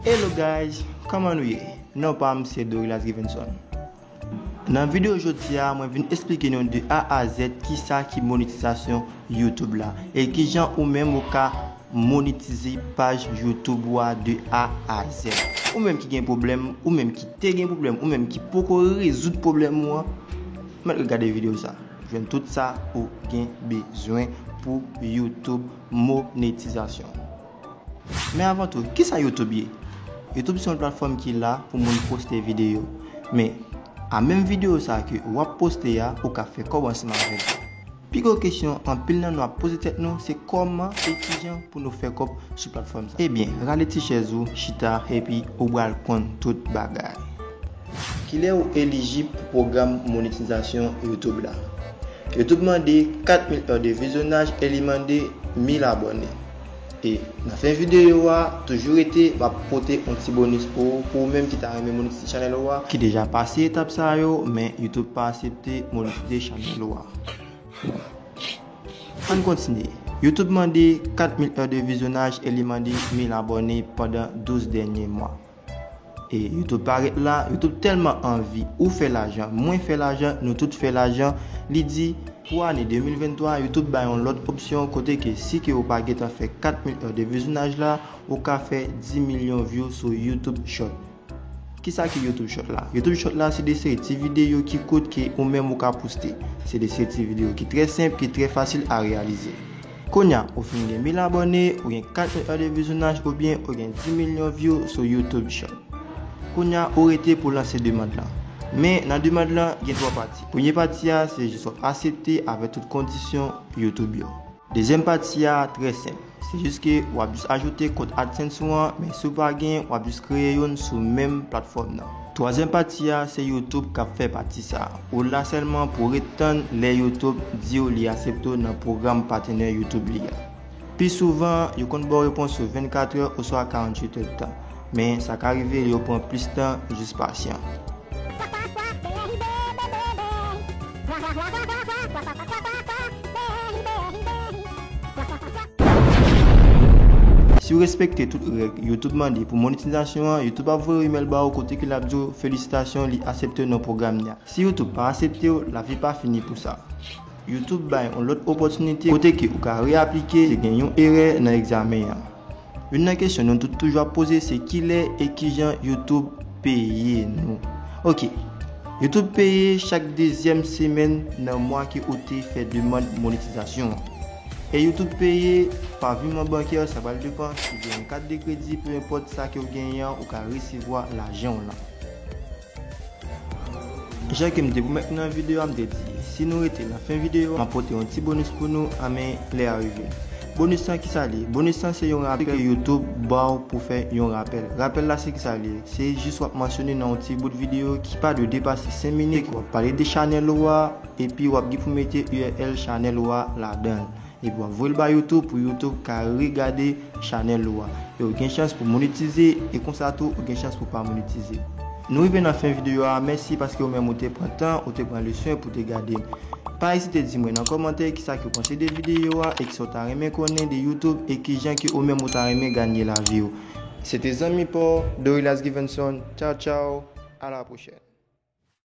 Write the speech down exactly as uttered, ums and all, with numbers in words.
Hello guys, kòman nou ye? Non pa m se Dorilas Givenson. Nan videyo jodi a, mwen vin esplike nou de A a Z kisa ki monetizasyon YouTube la e kijan ou menm ou ka monetize paj YouTube ou a de A a Z. Ou menm ki gen pwoblèm, ou menm ki te gen pwoblèm, ou menm ki poko rezoud pwoblèm ou an, mèt gade videyo sa. Jwenn tout sa ou gen bezwen pou YouTube monetizasyon. Men avan tou, kisa YouTube ye? YouTube se yon platfòm ki la pou moun poste videyo. Men, a menm videyo sa ke w ap poste a, ou ka fè kòb ansanm avè l. Pi gwo kesyon anpil nan nou ap poze tèt nou, se kòman e kijan pou nou fè kòb sou platfòm sa. Ebyen, rale ti chèz ou, chita, epi ou pral konn tout bagay. Kilè ou elijib pou pwogram monetizasyon YouTube la? YouTube mande kat mil è de vizyonaj e li mande mil abòne. E nan fen videyo a, toujou rete, m ap pote yon ti bonis pou ou, pou ou menm ki ta renmen monetize chanèl ou a, ki deja pase etap sa yo, men YouTube pa aksepte monetize chanèl ou a. Ann kontinye. YouTube mande kat mil è de vizyonaj e li mande mil abòne pandan douz dènye mwa. E YouTube pa ret la, YouTube tèlman anvi ou fè lajan, mwen fè lajan, nou tout fè lajan, li di, pou ane de mil venntwa, YouTube bay yon lòt opsyon kote ke si ke ou pa gentan fè kat mil è de vizyonaj la, ou ka fè dis milyon view sou YouTube Short. Kisa ki YouTube Short la? YouTube Short la se de seri ti videyo ki kout ke ou menm ou ka poste. Se de seri ti videyo ki trè senp, ki trè fasil a reyalize. Kounye a, ou fin gen mil abòne, ou gen kat mil è de vizyonaj oubyen ou gen dis milyon view sou YouTube Short. Kounye a, ou rete pou lanse demann lan. Men nan demann lan, gen twa pati. Premye pati a, se jis w ap aksepte avèk tout kondisyon YouTube yo. Dezyèm pati a trè senp. Se jis ke w ap jis ajoute kont AdSense ou an, men si w pa gen, w ap jis kreye youn sou menm platfòm nan. Twazyèm pati a, se YouTube k ap fè pati sa a. Ou la sèlman pou w ret tann lè YouTube di w li aksepte w nan pwogram patnè YouTube li a. Pi souvan, yo konn ba w repons sou vennkatrè oswa karanntuit èdtan. Men, sa ka rive yo pran plis tan, jis pasyan. Si w respekte tout règ YouTube mande pou monetizasyon an, YouTube ap voye imèl ba w kote ke l ap di w felisitasyon, li aksepte w nan pwogram li a. Si YouTube pa aksepte w, lavi pa fini pou sa. YouTube bay yon lòt opòtinite kote ke ou ka reaplike si te gen yon erè nan egzamen an. Youn nan kesyon nou tout toujou ap poze se kilè e kijan YouTube peye nou. Ok, YouTube peye chak dezyèm semèn nan mwa ke ou te fè demann monetizasyon an. E YouTube peye pa viman bankè, sa pral depann si w gen yon kat de kredi, pe enpòt sa ke w genyen an, ou ka resevwa lajan w lan. Jan ke m te pwomèt nou nan videyo a, m te di, si nou rete nan fen videyo a, m ap pote yon ti bonis pou nou, anmen lè a rive. Bonis lan kisa l ye? Bonis lan se yon rapèl ke YouTube ba w pou fè yon rapèl. Rapèl la se kisa l ye? Se jis w ap mansyone nan yon ti bout videyo ki pa dwe depase senk minit, ke w ap pale de chanèl ou a, epi w ap gen pou mete U R L chanèl ou a ladan l. Epi w ap voye l ba YouTube pou YouTube ka regade chanèl ou a. E w gen chans pou monetize, e konsa tou, ou gen chans pou pa monetize. Nou rive nan fen videyo a, mèsi paske ou menm ou te pran tan, ou te pran le swen pou te gade. Pa ezite di mwen nan kòmantè kisa ke w panse de videyo a e kisa w ta renmen konnen de YouTube e kijan ke ou menm ou ta renmen ganye lavi w. Se te zanmi pa w, Dorilas Givenson. Tchaw, tchaw. A la pwochèn.